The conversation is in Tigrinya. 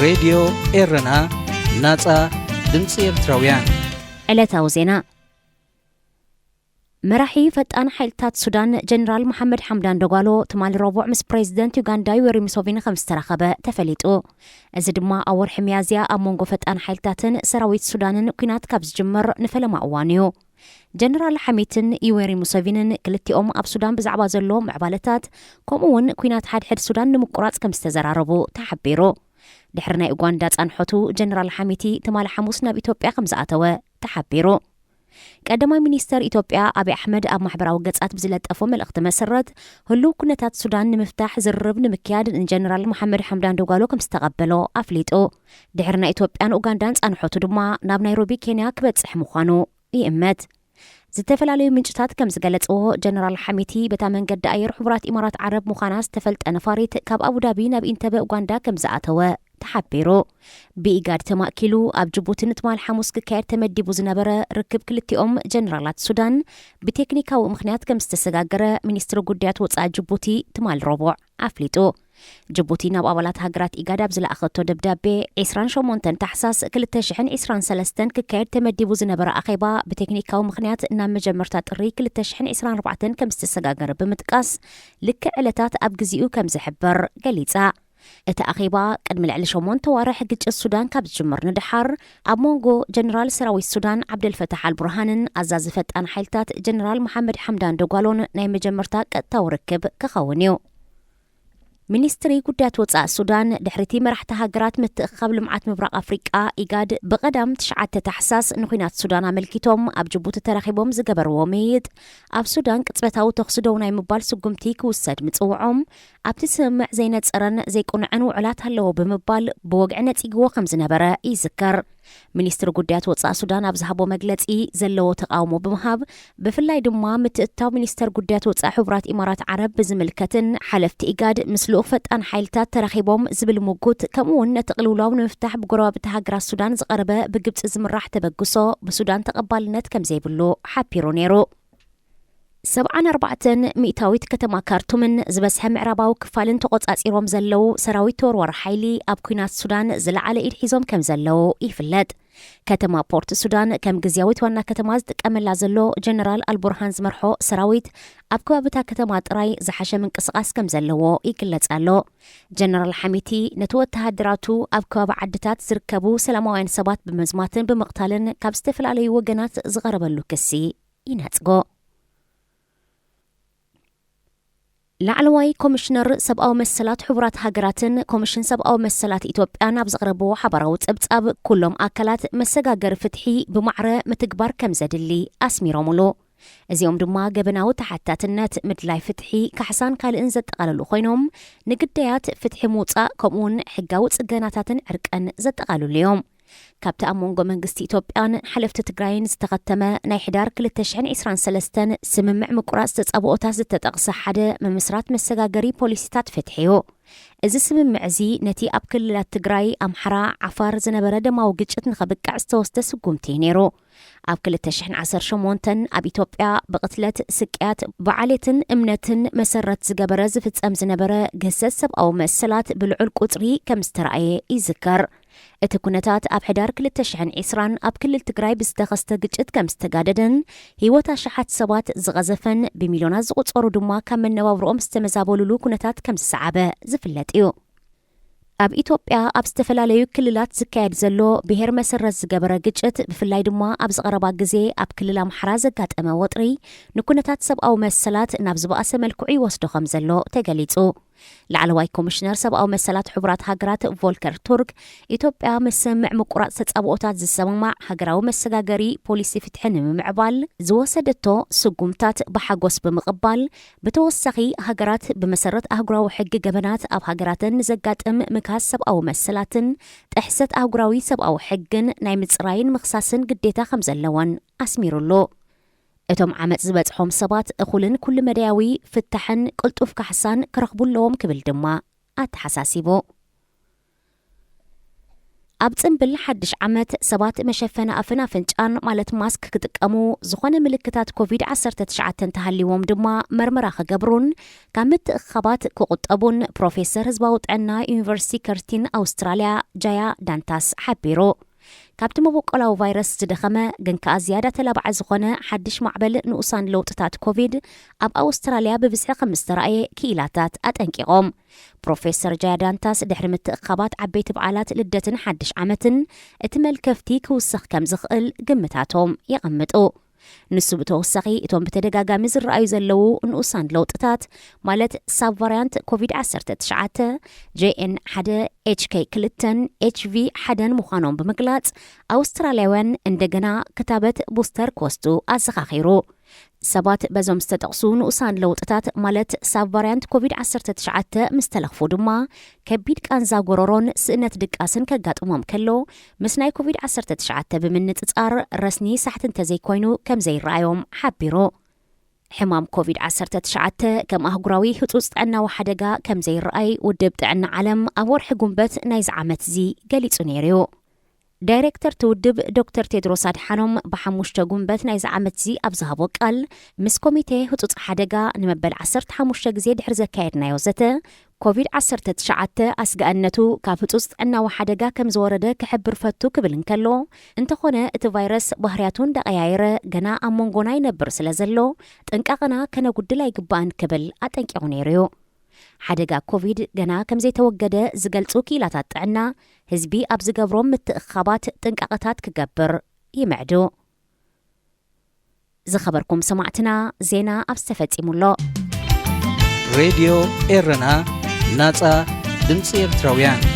ሬድዮ ኤረና፣ ናጻ ድምጺ ኤርትራውያን። ዕለታዊ ዜና። መራሒ ፈጣን ሓይልታት ሱዳን ጀነራል መሓመድ ሓምዳን ደጓሎ ትማሊ ረቡዕ ምስ ፕሬዚደንት ዩጋንዳ ዩዌሪ ሙሴቪኒ ከም ዝተራኸበ ተፈሊጡ። እዚ ድማ ኣብ ወርሒ ሚያዝያ ኣብ መንጎ ፈጣን ሓይልታትን ሰራዊት ሱዳንን ኲናት ካብ ዝጅምር ንፈለማ እዋን እዩ። ጀነራል ሓሚትን ዩዌሪ ሙሴቪንን ክልቲኦም ኣብ ሱዳን ብዛዕባ ዘሎ ምዕባለታት፣ ከምኡ እውን ኲናት ሓድሕድ ሱዳን ንምቁራጽ ከም ዝተዘራረቡ ተሓቢሩ። ድሕሪ ናይ ኡጋንዳ ጻንሖቱ፣ ጀነራል ሓሚቲ ትማሊ ሓሙስ ናብ ኢትዮጵያ ከም ዝኣተወ ተሓቢሩ። ቀዳማይ ሚኒስተር ኢትዮጵያ ኣብይ ኣሕመድ ኣብ ማሕበራዊ ገጻት ብዝለጠፎ መልእኽቲ መሰረት፣ ህሉው ኩነታት ሱዳን ንምፍታሕ ዝርርብ ንምክያድ ንጀነራል መሓመድ ሓምዳን ደጓሎ ከም ዝተቐበሎ ኣፍሊጡ። ድሕሪ ናይ ኢትዮጵያን ኡጋንዳን ጻንሖቱ ድማ ናብ ናይሮቢ ኬንያ ክበጽሕ ምዃኑ ይእመት። ዝተፈላለዩ ምንጭታት ከም ዝገለጽዎ፣ ጀነራል ሓሚቲ በታ መንገዲ ኣየር ሕቡራት ኢማራት ዓረብ ምዃና ዝተፈልጠ ነፋሪት ካብ ኣቡዳቢ ናብ ኢንተበ ኡጋንዳ ከም ዝኣተወ ተሓቢሩ። ብኢጋድ ተማእኪሉ ኣብ ጅቡቲ ንትማል ሓሙስ ክካየድ ተመዲቡ ዝነበረ ርክብ ክልቲኦም ጀነራላት ሱዳን ብቴክኒካዊ ምኽንያት ከም ዝተሰጋገረ ሚኒስትሪ ጉዳያት ወጻኢ ጅቡቲ ትማል ረቡዕ ኣፍሊጡ። ጅቡቲ ናብ ኣባላት ሃገራት ኢጋድ ኣብ ዝለኣኸቶ ደብዳቤ፣ ዕስራን ሸሞንተን ታሕሳስ ክልተ ሽሕን ዕስራን ሰለስተን ክካየድ ተመዲቡ ዝነበረ ኣኼባ ብቴክኒካዊ ምኽንያት ናብ መጀመርታ ጥሪ ክልተ ሽሕን ዕስራን ኣርባዕተን ከም ዝተሰጋገረ ብምጥቃስ፣ ልክዕ ዕለታት ኣብ ግዜኡ ከም ዝሕበር ገሊጻ። እቲ ኣኼባ ቅድሚ ልዕሊ ሸሞንተ ዋርሕ ግጭት ሱዳን ካብ ዝጅምር ንደሓር፣ ኣብ መንጎ ጀነራል ሰራዊት ሱዳን ዓብደልፈታሕ ኣልቡርሃንን ኣዛዚ ፈጣን ሓይልታት ጀነራል መሓመድ ሓምዳን ደጓሎን ናይ መጀመርታ ቀጥታዊ ርክብ ክኸውን እዩ። ሚኒስትሪ ጉዳያት ወጻኢ ሱዳን፣ ድሕሪቲ መራሕቲ ሃገራት ምትእኽኻብ ልምዓት ምብራቕ ኣፍሪቃ፣ ኢጋድ፣ ብቐዳም ትሽዓተ ታሕሳስ ንኹናት ሱዳን ኣመልኪቶም ኣብ ጅቡቲ ተራኺቦም ዝገበርዎ ምይይጥ፣ ኣብ ሱዳን ቅጽበታዊ ተኹሲ ደው ናይ ምባል ስጉምቲ ክውሰድ ምጽውዖም፣ ኣብቲ ስምምዕ ዘይነጸረን ዘይቅኑዕን ውዕላት ኣለዎ ብምባል ብወግዒ ነጺግዎ ከም ዝነበረ ይዝከር። ሚኒስትሪ ጉዳያት ወጻኢ ሱዳን ኣብ ዝሃቦ መግለጺ፣ ዘለዎ ተቓውሞ ብምሃብ፣ ብፍላይ ድማ ምትእትታው ሚኒስተር ጉዳያት ወጻኢ ሕቡራት ኢማራት ዓረብ ብዝምልከትን ሓለፍቲ ኢጋድ ምስ ልኡኽ ፈጣን ሓይልታት ተራኺቦም ዝብል ምጉት፣ ከምኡ እውን ነቲ ቅልውላው ንምፍታሕ ብጎረባብቲ ሃገራት ሱዳን ዝቐረበ ብግብጺ ዝምራሕ ተበግሶ ብሱዳን ተቐባልነት ከም ዘይብሉ ሓቢሩ ነይሩ። ሰብዓን ኣርባዕተን ሚእታዊት ከተማ ካርቱምን ዝበዝሐ ምዕራባዊ ክፋልን ተቖጻጺሮም ዘለዉ ሰራዊት ተወርዋሪ ሓይሊ፣ ኣብ ኲናት ሱዳን ዝለዓለ ኢድ ሒዞም ከም ዘለዉ ይፍለጥ። ከተማ ፖርት ሱዳን ከም ግዝያዊት ዋና ከተማ ዝጥቀመላ ዘሎ ጀነራል ኣልቡርሃን ዝመርሖ ሰራዊት፣ ኣብ ከባቢታ ከተማ ጥራይ ዝሓሸ ምንቅስቓስ ከም ዘለዎ ይግለጽ ኣሎ። ጀነራል ሓሚቲ ነቲ ወተሃደራቱ ኣብ ከባቢ ዓድታት ዝርከቡ ሰላማውያን ሰባት ብምዝማትን ብምቕታልን ካብ ዝተፈላለዩ ወገናት ዝቐረበሉ ክሲ ይነጽጎ። ላዕለዋይ ኮሚሽነር ሰብኣዊ መሰላት ሕቡራት ሃገራትን ኮሚሽን ሰብኣዊ መሰላት ኢትዮጵያን ኣብ ዘቕረብዎ ሓባራዊ ጸብጻብ፣ ኩሎም ኣካላት መሰጋገሪ ፍትሒ ብማዕረ ምትግባር ከም ዘድሊ ኣስሚሮምሉ። እዚኦም ድማ ገበናዊ ተሓታትነት፣ ምድላይ ፍትሒ፣ ካሕሳን ካልእን ዘጠቓለሉ ኮይኖም፣ ንግዳያት ፍትሒ ምውጻእ ከምኡውን ሕጋዊ ጽገናታትን ዕርቅን ዘጠቓልሉ እዮም። ካብቲ ኣብ መንጎ መንግስቲ ኢትዮጵያን ሓለፍቲ ትግራይን ዝተኸተመ ናይ ሕዳር ክልተ ሽሕን ዕስራን ሰለስተን ስምምዕ ምቁራጽ ተጻብኦታት ዝተጠቕሰ ሓደ፣ ምምስራት መሰጋገሪ ፖሊሲታት ፍትሒ እዩ። እዚ ስምምዕ እዚ ነቲ ኣብ ክልላት ትግራይ፣ ኣምሓራ፣ ዓፋር ዝነበረ ደማዊ ግጭት ንኸብቅዕ ዝተወስደ ስጉምቲ እዩ ነይሩ። ኣብ ክልተ ሽሕን ዓሰርተ ሸሞንተን ኣብ ኢትዮጵያ ብቕትለት፣ ስቅያት፣ ብዓሌትን እምነትን መሰረት ዝገበረ ዝፍጸም ዝነበረ ግህሰት ሰብኣዊ መሰላት ብልዑል ቁጽሪ ከም ዝተራእየ ይዝከር። እቲ ኩነታት ኣብ ሕዳር ክልተ ሽሕን ዕስራን ኣብ ክልል ትግራይ ብዝተኸስተ ግጭት ከም ዝተጋደደን ህይወት ኣሽሓት ሰባት ዝቐዘፈን ብሚልዮናት ዝቑጸሩ ድማ ካብ መነባብሮኦም ዝተመዛበሉሉ ኩነታት ከም ዝሰዓበ ዝፍለጥ እዩ። ኣብ ኢትዮጵያ ኣብ ዝተፈላለዩ ክልላት ዝካየድ ዘሎ ብሄር መሰረት ዝገበረ ግጭት፣ ብፍላይ ድማ ኣብዚ ቀረባ ግዜ ኣብ ክልል ኣምሓራ ዘጋጠመ ወጥሪ፣ ንኩነታት ሰብኣዊ መሰላት ናብ ዝበኣሰ መልክዑ ይወስዶ ከም ዘሎ ተገሊጹ። ላዕለዋይ ኮሚሽነር ሰብኣዊ መሰላት ሕቡራት ሃገራት ቮልከር ቱርክ፣ ኢትዮጵያ ምስ ስምምዕ ምቁራጽ ተጻብኦታት ዝሰማማዕ ሃገራዊ መሰጋገሪ ፖሊሲ ፍትሒ ንምምዕባል ዝወሰደቶ ስጉምታት ብሓጎስ ብምቕባል፣ ብተወሳኺ ሃገራት ብመሰረት ኣህጉራዊ ሕጊ ገበናት ኣብ ሃገራተን ንዘጋጥም ምክሃስ ሰብኣዊ መሰላትን ጥሕሰት ኣህጉራዊ ሰብኣዊ ሕግን ናይ ምጽራይን ምኽሳስን ግዴታ ከም ዘለወን ኣስሚሩሉ። እቶም ዓመጽ ዝበጽሖም ሰባት እኹልን ኩሉ መዳያዊ ፍታሕን ቅልጡፍ ካሕሳን ክረኽቡ ኣለዎም ክብል ድማ ኣተሓሳሲቡ። ኣብ ጽምብል ሓድሽ ዓመት ሰባት መሸፈኒ ኣፍን ኣፍንጫን ማለት ማስክ ክጥቀሙ፣ ዝኾነ ምልክታት ኮቪድ ዓሰርተ ትሽዓተ እንተሃልይዎም ድማ መርመራ ክገብሩን ካብ ምትእኽኻባት ክቑጠቡን ፕሮፌሰር ህዝባዊ ጥዕና ዩኒቨርሲቲ ከርቲን ኣውስትራልያ ጃያ ዳንታስ ሓቢሩ። ካብቲ መበቆላዊ ቫይረስ ዝደኸመ ግን ከኣ ዝያዳ ተላባዒ ዝኾነ ሓድሽ ማዕበል ንኡሳን ለውጥታት ኮቪድ ኣብ ኣውስትራልያ ብብዝሒ ከም ዝተራእየ ክኢላታት ኣጠንቂቖም። ፕሮፌሰር ጃያ ዳንታስ ድሕሪ ምትእኽኻባት ዓበይቲ በዓላት ልደትን ሓድሽ ዓመትን እቲ መልከፍቲ ክውሰኽ ከም ዝኽእል ግምታቶም የቐምጡ። ንሱ ብተወሳኺ እቶም ብተደጋጋሚ ዝረኣዩ ዘለዉ ንኡሳን ለውጥታት ማለት ሳብ ቫርያንት ኮቪድ ዓሰርተ ትሽዓተ ጄኤን ሓደ ኤችኬ ክልተን ኤችቪ ሓደን ምዃኖም ብምግላጽ ኣውስትራልያውያን እንደገና ክታበት ቡስተር ክወስዱ ኣዘኻኺሩ። ሰባት በዞም ዝተጠቕሱ ንኡሳን ለውጥታት ማለት ሳብ ቫርያንት ኮቪድ ዓሰርተ ትሽዓተ ምስ ተለኽፉ ድማ ከቢድ ቃንዛ ጎረሮን ስእነት ድቃስን ከጋጥሞም ከሎ ምስ ናይ ኮቪድ ዓሰርተ ትሽዓተ ብምንጽጻር ረስኒ ሳሕቲ እንተዘይኮይኑ ከም ዘይረኣዮም ሓቢሩ። ሕማም ኮቪድ ዓሰርተ ትሽዓተ ከም ኣህጉራዊ ህጹጽ ጥዕናዊ ሓደጋ ከም ዘይረኣይ ውድብ ጥዕና ዓለም ኣብ ወርሒ ጉንበት ናይዚ ዓመት እዚ ገሊጹ ነይሩ እዩ። ዳይሬክተር እቲ ውድብ ዶክተር ቴድሮስ ኣድሓኖም ብሓሙሽተ ጉንበት ናይዚ ዓመት እዚ ኣብ ዝሃቦ ቃል ምስ ኮሚቴ ህጹጽ ሓደጋ ንመበል ዓሰርተ ሓሙሽተ ግዜ ድሕሪ ዘካየድናዮ ዘተ ኮቪድ ዓሰርተ ትሽዓተ ኣስጋእነቱ ካብ ህጹጽ ጥዕናዊ ሓደጋ ከም ዝወረደ ክሕብር ፈቱ ክብል እንከሎ፣ እንተኾነ እቲ ቫይረስ ባህርያቱ እንዳቐያየረ ገና ኣብ መንጎና ይነብር ስለ ዘሎ ጥንቃቐና ከነጉድል ኣይግባእን ክብል ኣጠንቂቑ ነይሩ እዩ። ሓደጋ ኮቪድ ገና ከም ዘይተወገደ ዝገልጹ ክኢላታት ጥዕና ህዝቢ ኣብ ዝገብሮም ምትእኽኻባት ጥንቃቐታት ክገብር ይምዕዱ። ዝኸበርኩም ሰማዕትና ዜና ኣብ ዝተፈጺሙ ኣሎ። ሬድዮ ኤረና ናጻ ድምፂ ኤርትራውያን።